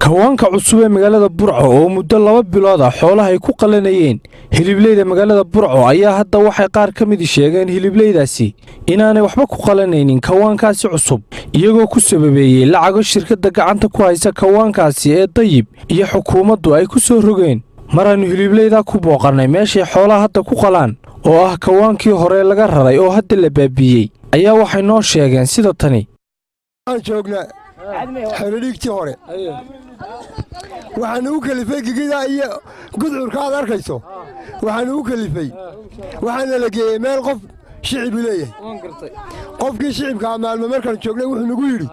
Kawaanka cusub ee magaalada Burco oo muddo 2 bilood ah xoolaha ay ku qalanayeen hilibleyda magaalada Burco ayaa hadda waxay qaar ka midi sheegeen hilibleydaasi inaanay waxba ku qalanaynin kawaankaasi cusub, iyagoo ku sababeeyey lacago shirkadda gacanta ku haysa kawaankaasi ee Dayib iyo xukuumaddu ay ku soo rogeen. Maraannu hilibleydaa ku booqannay meeshay xoolaha hadda ku qalaan oo ah kawaankii hore laga raray oo hadda la baabiiyey ayaa waxay noo sheegeen sida tani. Waxaan joognaa xerodhiigtii hore. Waxaanu u kelifay gegida iyo gudcurka aad arkayso. Waxaanu u kelifay, waxaana la geeyey meel qof shicibu leeyahay. Qofkii shicibkaa maalmo markaan joognay wuxuu nagu yidhi,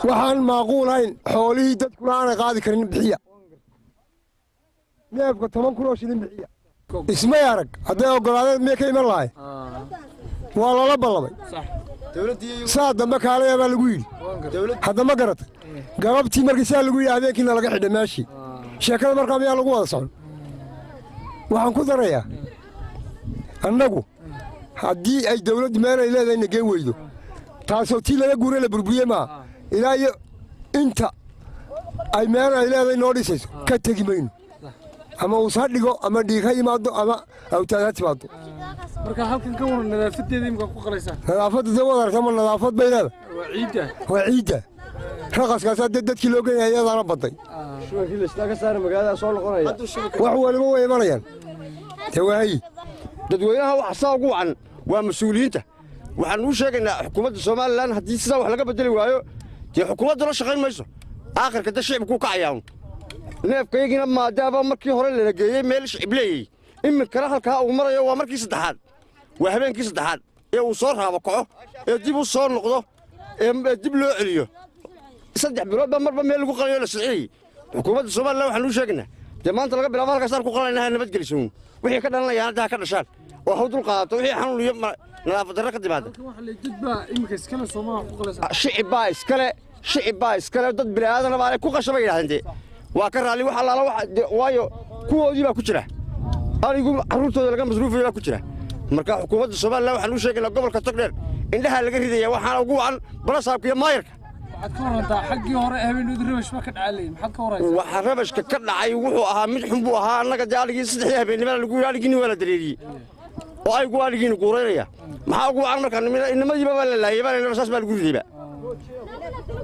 "Waxaan maaquulahayn xoolihii dadkuna aanay qaadi karin bixiya, neefka 10,000 oo shilin bixiya." Ismay arag hadday oggolaadeen miyay ka iman lahay? Waa lala ballamay. Saa dambe kaalaya baa lagu yidhi. Hadda ma garatay? Galabtii markii saa lagu yidhi, habeenkiina laga xidhay meeshii. Sheekada markaa miyaa lagu wada socon? Waxaan ku darayaa, annagu haddii ay dawladdu meel ay leedahay na geen weydo, taasoo tii laga guuray la burburiye maa, ilaa iyo inta ay meel ay leedahay noo dhisayso ka tegi mayno, ama uus ha dhigo ama dhiig ha yimaado ama awtaad ha timaado. Marka halkan ka waran nadaafadeeda imika ku qalaysaa? Nadaafadda dee wad aragta, ma nadaafad bay leedahay? Waa ciidda. Waa ciidda raqaskaasaa dee dadkii loo geenaya, iyadaana baday. Wax waliba way imanayaan dee, waayi. Dadweynaha waxa saa ugu wacan waa mas-uuliyiinta. Waxaan uu sheegaynaa xukuumadda Somaliland, haddii sidaa wax laga bedeli waayo, dee xukuumadda la shaqayn mayso. Aakhirka de shicibkuu kacayaa. Neefkayagiina maadaama markii hore lala geeyey meel shicib leeyey, iminkana halkaa uu marayo waa markii saddexaad, waa habeenkii saddexaad ee uu soo raabo kaco ee dib u soo noqdo ee dib loo celiyo. 3 bilood baa marba meel lagu qalayo la silcinayey. Xukuumadda Somaliland waxaan u sheegaynaa, dee maanta laga bilaabo halkaasaan ku qalanayna, ha nabadgeliso. Wixii ka dhalanayaan hadda ha ka dhashaan oo haw dul qaadato wixii xanuun iyo nadaafad darro ka timaada. Shicib baa iskale, shicib baa iskale, dad bini'aadana baa ku qasha bay yidhahdeen. Dee waa ka raalli wax allaala wax, waayo kuwoodii baa ku jira, anigu carruurtooda laga masruufaya baa ku jira. Marka xukuumadda Somaliland waxaan u sheegaynaa, gobolka Togdheer indhaha laga ridaya, waxaana ugu wacan barasaabka iyo maayarka. Waxa rabashka ka dhacay wuxuu ahaa mid xun buu ahaa. Annaga dee adhigii saddexdii habeennimada lagu yidhi adhigiini waa la dareeriyey oo aygu adhigiina guuraynaya. Maxaa ugu wacan? Markaa inamadiiba baa la laayay, baa saas baa lagu ridayba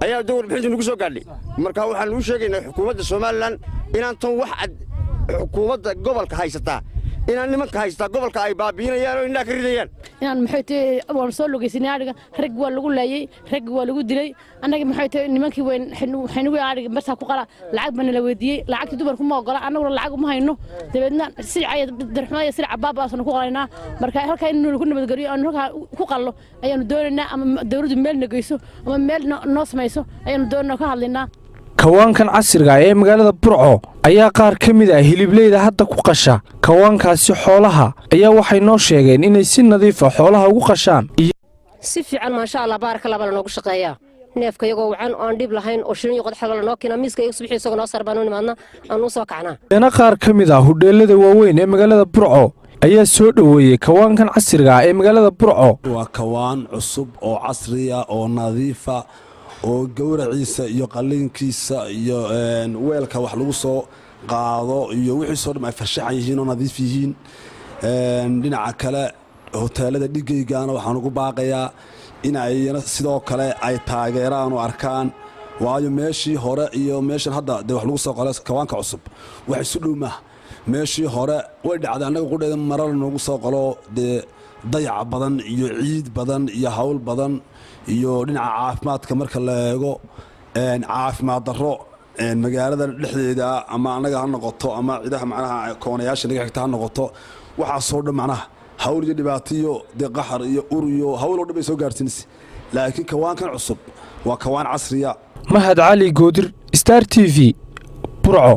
ayaa de warbixintu nagu soo gaadhay. Marka waxaan u sheegaynaa xukuumadda Somaliland inaan tan wax cad xukuumadda gobolka haysataa, inaan nimanka haystaa gobolka ay baabi'inayaan oo indhaha ka ridayaan. Inaan maxay tahay, waan soo lugaysanay adhiga. Rag waa lagu laayey, rag waa lagu dilay. Annaga maxay tahay, nimankii waxay nagu adhiga marsaa ku qala. Lacag baa nala weydiiyey. Lacagtii dumarku ma ogola, annaguna lacag uma hayno. Dabeedna silica darxumada iyo silica baabaasaanu ku qalaynaa. Marka halkaa inuu ku nabadgeliyo aanu halkaa ku qallo ayaanu doonaynaa, ama dawladdu meel na geyso ama meel noo samayso ayaanu doonaynaa, ka hadlaynaa. Kawaankan casriga ee magaalada Burco ayaa qaar ka mid ah hilibleyda hadda ku qasha kawaankaasi xoolaha ayaa waxay noo sheegeen inay si nadiifa xoolaha ugu qashaan. Si fiican, maasha Allah, baaraka Allah baa lanoogu shaqeeyaa. Neefka iyagoo wacan oo aan dhib lahayn oo shilin iyo qodax lanoo keenaa miiska iyaga subaxii, isagoo noo sar baanu nimaadna, aanu soo kacnaa. Yana qaar ka mid ah hudheellada waaweyn ee magaalada Burco ayaa soo dhoweeyey kawaankan casriga ah ee magaalada Burco. Waa kawaan cusub oo casriya oo nadiifa oo gowraciisa iyo qalliinkiisa iyo weelka wax lagu soo qaado iyo wixiisoo dham ay farshaxan yihiin oo nadiif yihiin. Dhinaca kale, hoteelada dhigaygana waxaan ugu baaqayaa in ayna sidoo kale ay taageeraan oo arkaan, waayo meeshii hore iyo meeshan hadda dee wax lagu soo qolo kawaanka cusub wax isu dhow maaha. Meeshii hore way dhacday annaga qudheeda marar noogu soo qolo, dee dayac badan iyo ciid badan iyo hawl badan iyo dhinaca caafimaadka marka la eego, caafimaad darro magaalada dhexdeeda ama annaga ha noqoto ama cidaha macnaha koonayaasha naga xigta ha noqoto, waxaasoo dhan macnaha hawl iyo dhibaato iyo dee qaxar iyo ur iyo hawl oo dhan bay soo gaarsiinaysa. Laakiin kawaankan cusub waa kawaan casriya. Mahad Cali Goodir, Star TV, Burco.